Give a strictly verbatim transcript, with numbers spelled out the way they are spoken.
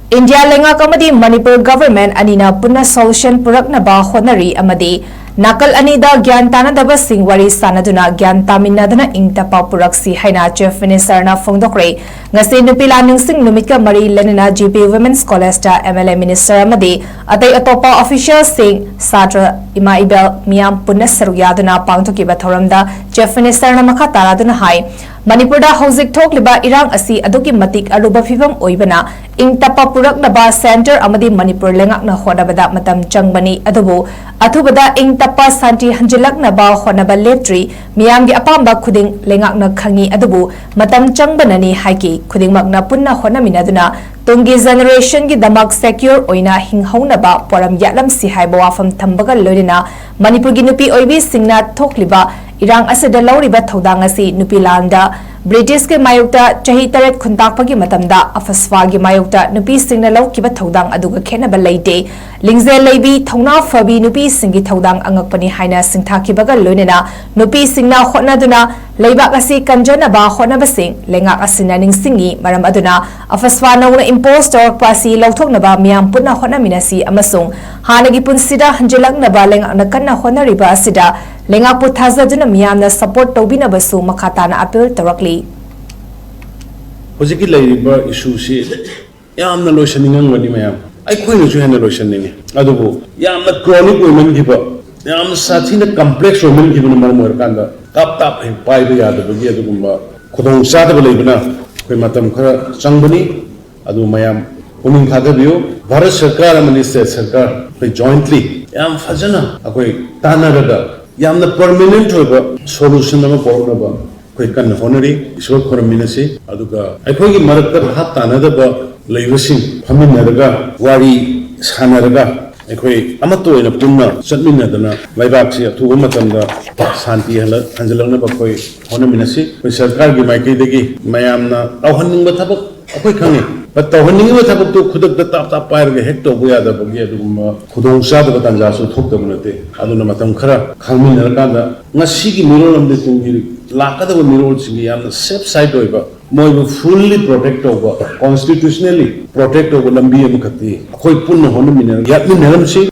India ꯂꯩꯉꯥꯛ ꯑꯃꯗꯤ Manipur government ꯑꯅꯤꯅ ꯄꯨꯟꯅ ꯁꯣꯂꯨꯁꯟ ꯄꯨꯔꯛꯅꯕ ꯍꯣꯠꯅꯔꯤ ꯑꯃꯗꯤ ꯅꯥꯀꯜ ꯑꯅꯤꯗ ꯒ꯭ꯌꯥꯟ ꯇꯥꯅꯗꯕꯁꯤꯡ ꯋꯥꯔꯤ ꯁꯥꯅꯗꯨꯅ ꯒ꯭ꯌꯥꯟ ꯇꯥꯃꯤꯟꯅꯗꯨꯅ ꯏꯪ ꯇꯞꯄ ꯄꯨꯔꯛꯁꯤ ꯍꯥꯏꯅ ꯆꯤꯐ ꯃꯤꯅꯤꯁꯇꯔꯅ ꯐꯣꯡꯗꯣꯛꯈ꯭ꯔꯦ꯫ ꯉꯁꯤ ꯅꯨꯄꯤ ꯂꯥꯟ ꯅꯤꯡꯁꯤꯡ ꯅꯨꯃꯤꯠꯀ ꯃꯔꯤ ꯂꯩꯅꯅ ꯖꯤ ꯄꯤ ꯋꯤꯃꯦꯟꯁ ꯀꯣꯂꯦꯖꯇ ꯑꯦꯝ ꯑꯦꯜ ꯑꯦ, ꯃꯤꯅꯤꯁꯇꯔ ꯑꯃꯗꯤ ꯑꯇꯩ ꯑꯇꯣꯞꯄ ꯑꯣꯐꯤꯁꯤꯌꯦꯜꯁꯤꯡ, ꯁꯥꯇ꯭ꯔ, ꯏꯃꯥ ꯏꯕꯦꯜ ꯃꯤꯌꯥꯝ ꯄꯨꯟꯅ ꯁꯔꯨꯛ ꯌꯥꯗꯨꯅ ꯄꯥꯡꯊꯣꯛꯈꯤꯕ ꯊꯧꯔꯝꯗ ꯆꯤꯐ ꯃꯤꯅꯤꯁꯇꯔꯅ ꯃꯈꯥ ꯇꯥꯔꯗꯨꯅ ꯍꯥꯏ, ꯃꯅꯤꯄꯨꯔꯗ ꯍꯧꯖꯤꯛ ꯊꯣꯛꯂꯤꯕ ꯏꯔꯥꯡ ꯑꯁꯤ ꯑꯗꯨꯛꯀꯤ ꯃꯇꯤꯛ ꯑꯔꯨꯕ ꯐꯤꯕꯝ ꯑꯣꯏꯕꯅ, ꯏꯪ ꯇꯞꯄ ꯄꯨꯔꯛꯅꯕ ꯁꯦꯟꯇꯔ ꯑꯃꯗꯤ ꯃꯅꯤꯄꯨꯔ ꯂꯩꯉꯥꯛꯅ ꯍꯣꯠꯅꯕꯗ ꯃꯇꯝ ꯆꯪꯕꯅꯤ, ꯑꯗꯨꯕꯨ ꯑꯊꯨꯕꯗ ꯏꯪ ꯇꯞꯄ ꯁꯥꯟꯇꯤ ꯍꯟꯖꯤꯜꯂꯛꯅꯕ ꯍꯣꯠꯅꯕ ꯂꯦꯞꯇ꯭ꯔꯤ꯫ ꯃꯤꯌꯥꯝꯒꯤ ꯑꯄꯥꯝꯕ ꯈꯨꯗꯤꯡ ꯂꯩꯉꯥꯛꯅ ꯈꯪꯏ, ꯑꯗꯨꯕꯨ ꯃꯇꯝ ꯆꯪꯕꯅꯅꯤ ꯍꯥꯏꯈꯤ꯫ ꯈꯨꯗꯤꯡꯃꯛꯅ ꯄꯨꯟꯅ ꯍꯣꯠꯅꯃꯤꯟꯅꯗꯨꯅ ꯇꯨꯡꯒꯤ ꯖꯦꯅꯦꯔꯦꯁꯟꯒꯤꯗꯃꯛ ꯁꯦꯀ꯭ꯌꯨꯔ ꯑꯣꯏꯅ ꯍꯤꯡꯍꯧꯅꯕ ꯄꯣꯔꯝ ꯌꯥꯠꯂꯝꯁꯤ ꯍꯥꯏꯕ ꯋꯥꯐꯝ ꯊꯝꯕꯒ ꯂꯣꯏꯅꯅ ꯃꯅꯤꯄꯨꯔꯒꯤ ꯅꯨꯄꯤ ꯑꯣꯏꯕꯤꯁꯤꯡꯅ ꯊꯣꯛꯂꯤꯕ ꯏꯔꯥꯡ ꯑꯁꯤꯗ ꯂꯧꯔꯤꯕ ꯊꯧꯗꯥꯡ ꯑꯁꯤ ꯅꯨꯄꯤ ꯂꯥꯟꯗ ꯕ꯭ꯔꯤꯇꯤꯁꯀꯤ ꯃꯥꯌꯣꯛꯇ ꯆꯍꯤ ꯇꯔꯦꯠ ꯈꯨꯟꯇꯥꯛꯄꯒꯤ ꯃꯇꯝꯗ ꯑꯐꯁ꯭ꯋꯥꯒꯤ ꯃꯥꯌꯣꯛꯇ ꯅꯨꯄꯤꯁꯤꯡꯅ ꯂꯧꯈꯤꯕ ꯊꯧꯗꯥꯡ ꯑꯗꯨꯒ ꯈꯦꯠꯅꯕ ꯂꯩꯇꯦ꯫ ꯂꯤꯡꯖꯦꯜ ꯂꯩꯕꯤ, ꯊꯧꯅꯥ ꯐꯕꯤ ꯅꯨꯄꯤꯁꯤꯡꯒꯤ ꯊꯧꯗꯥꯡ ꯑꯉꯛꯄꯅꯤ ꯍꯥꯏꯅ ꯁꯤꯡꯊꯥꯈꯤꯕꯒ ꯂꯣꯏꯅꯅ ꯅꯨꯄꯤꯁꯤꯡꯅ ꯍꯣꯠꯅꯗꯨꯅ ꯂꯩꯕꯥꯛ ꯑꯁꯤ ꯀꯟꯖꯅꯕ ꯍꯣꯠꯅꯕꯁꯤꯡ ꯂꯩꯉꯥꯛ ꯑꯁꯤꯅ ꯅꯤꯡꯁꯤꯡꯏ꯫ ꯃꯔꯝ ꯑꯗꯨꯅ ꯑꯐꯁ꯭ꯋꯥ ꯅꯧꯅ ꯏꯝꯄꯣꯖ ꯇꯧꯔꯛꯄ ꯑꯁꯤ ꯂꯧꯊꯣꯛꯅꯕ ꯃꯤꯌꯥꯝ ꯄꯨꯟꯅ ꯍꯣꯠꯅꯃꯤꯟꯅꯁꯤ ꯑꯃꯁꯨꯡ ꯍꯥꯟꯅꯒꯤ ꯄꯨꯟꯁꯤꯗ ꯍꯟꯖꯤꯜꯂꯛꯅꯕ ꯂꯩꯉꯥꯛꯅ ꯀꯟꯅ ꯍꯣꯠꯅꯔꯤꯕ ꯑꯁꯤꯗ ꯂꯩꯉꯥꯛꯄꯨ ꯊꯥꯖꯗꯨꯅ ꯃꯤꯌꯥꯝꯅ ꯁꯄꯣꯔꯠ ꯇꯧꯕꯤꯅꯕꯁꯨ ꯃꯈꯥ ꯇꯥꯅ ꯑꯄꯤꯜ ꯇꯧꯔꯛꯂꯤ꯫ ꯍꯧꯖꯤꯛꯀꯤ ꯂꯩꯔꯤꯕ ꯏꯁꯨꯁꯤ ꯌꯥꯝꯅ ꯂꯣꯏꯁꯤꯟꯅꯤꯡꯉꯝꯒꯅꯤ ꯃꯌꯥꯝ, ꯑꯩꯈꯣꯏꯅꯁꯨ ꯍꯦꯟꯅ ꯂꯣꯏꯁꯤꯟꯅꯤꯡꯉꯤ꯫ ꯑꯗꯨꯕꯨ ꯌꯥꯝꯅ ꯀ꯭ꯔꯣꯅꯤꯛ ꯑꯣꯏꯃꯟꯈꯤꯕ, ꯌꯥꯝꯅ ꯁꯥꯊꯤꯅ ꯀꯝꯄ꯭ꯂꯦꯛꯁ ꯑꯣꯏꯃꯟꯈꯤꯕꯅ ꯃꯔꯝ ꯑꯣꯏꯔꯀꯥꯟꯗ ꯇꯥꯞ ꯇꯥꯞ ꯍꯦꯛ ꯄꯥꯏꯕ ꯌꯥꯗꯕꯒꯤ ꯑꯗꯨꯒꯨꯝꯕ ꯈꯨꯗꯣꯡꯆꯥꯗꯕ ꯂꯩꯕꯅ ꯑꯩꯈꯣꯏ ꯃꯇꯝ ꯈꯔ ꯆꯪꯕꯅꯤ꯫ ꯑꯗꯨ ꯃꯌꯥꯝ ꯄꯨꯛꯅꯤꯡ ꯊꯥꯗꯕꯤꯌꯨ꯫ ꯚꯥꯔꯠ ꯁꯔꯀꯥꯔ ꯑꯃꯗꯤ ꯁ꯭ꯇꯦꯠ ꯁꯔꯀꯥꯔ ꯑꯩꯈꯣꯏ ꯖꯣꯏꯟꯠꯂꯤ ꯌꯥꯝ ꯐꯖꯅ ꯑꯩꯈꯣꯏ ꯇꯥꯟꯅꯔꯒ ꯌꯥꯝꯅ ꯄꯔꯃꯅꯦꯟꯠ ꯑꯣꯏꯕ ꯁꯣꯂꯨꯁꯟ ꯑꯃ ꯄꯨꯔꯛꯅꯕ ꯑꯩꯈꯣꯏ ꯀꯟꯅ ꯍꯣꯠꯅꯔꯤ꯫ ꯏꯁꯣꯔ ꯈꯨꯔꯨꯝꯃꯤꯟꯅꯁꯤ꯫ ꯑꯗꯨꯒ ꯑꯩꯈꯣꯏꯒꯤ ꯃꯔꯛꯇ ꯚꯥꯞ ꯇꯥꯅꯗꯕ ꯂꯩꯕꯁꯤꯡ ꯐꯝꯃꯤꯟꯅꯔꯒ ꯋꯥꯔꯤ ꯁꯥꯟꯅꯔꯒ ꯑꯩꯈꯣꯏ ꯑꯃꯠꯇ ꯑꯣꯏꯅ ꯄꯨꯟꯅ ꯆꯠꯃꯤꯟꯅꯗꯅ ꯂꯩꯕꯥꯛꯁꯤ ꯑꯊꯨꯕ ꯃꯇꯝꯗ ꯁꯥꯟꯇꯤ ꯍꯜꯂꯛ-, ꯍꯟꯖꯤꯜꯂꯛꯅꯕ ꯑꯩꯈꯣꯏ ꯍꯣꯠꯅꯃꯤꯟꯅꯁꯤ꯫ ꯑꯩꯈꯣꯏ ꯁꯔꯀꯥꯔꯒꯤ ꯃꯥꯏꯀꯩꯗꯒꯤ ꯃꯌꯥꯝꯅ ꯇꯧꯍꯟꯅꯤꯡꯕ ꯊꯕꯛ ꯑꯩꯈꯣꯏ ꯈꯪꯉꯤ, but ꯇꯧꯍꯟꯅꯤꯡꯉꯤꯕ ꯊꯕꯛꯇꯨ ꯈꯨꯗꯛꯇ ꯇꯥꯞ ꯇꯥꯞ ꯄꯥꯏꯔꯒ ꯍꯦꯛ ꯇꯧꯕ ꯌꯥꯗꯕꯒꯤ ꯑꯗꯨꯒꯨꯝꯕ ꯈꯨꯗꯣꯡꯆꯥꯗꯕ ꯇꯥꯟꯖꯥꯁꯨ ꯊꯣꯛꯇꯕ ꯅꯠꯇꯦ꯫ ꯑꯗꯨꯅ ꯃꯇꯝ ꯈꯔ ꯈꯥꯡꯃꯤꯟꯅꯔꯀꯥꯟꯗ ꯉꯁꯤꯒꯤ ꯃꯤꯔꯣꯜ ꯑꯃꯗꯤ ꯇꯨꯡꯒꯤ ꯂꯥꯛꯀꯗꯕ ꯃꯤꯔꯣꯜꯁꯤꯡꯒꯤ ꯌꯥꯝꯅ safe side ꯑꯣꯏꯕ, ꯃꯣꯏꯕꯨ fully protect ꯇꯧꯕ, constitutionally protect ꯇꯧꯕ ꯂꯝꯕꯤ ꯑꯃꯈꯛꯇꯤ ꯑꯩꯈꯣꯏ ꯄꯨꯟꯅ ꯍꯣꯠꯅꯃꯤꯟꯅꯔꯒ ꯌꯥꯠꯃꯤꯟꯅꯔꯝꯁꯤ꯫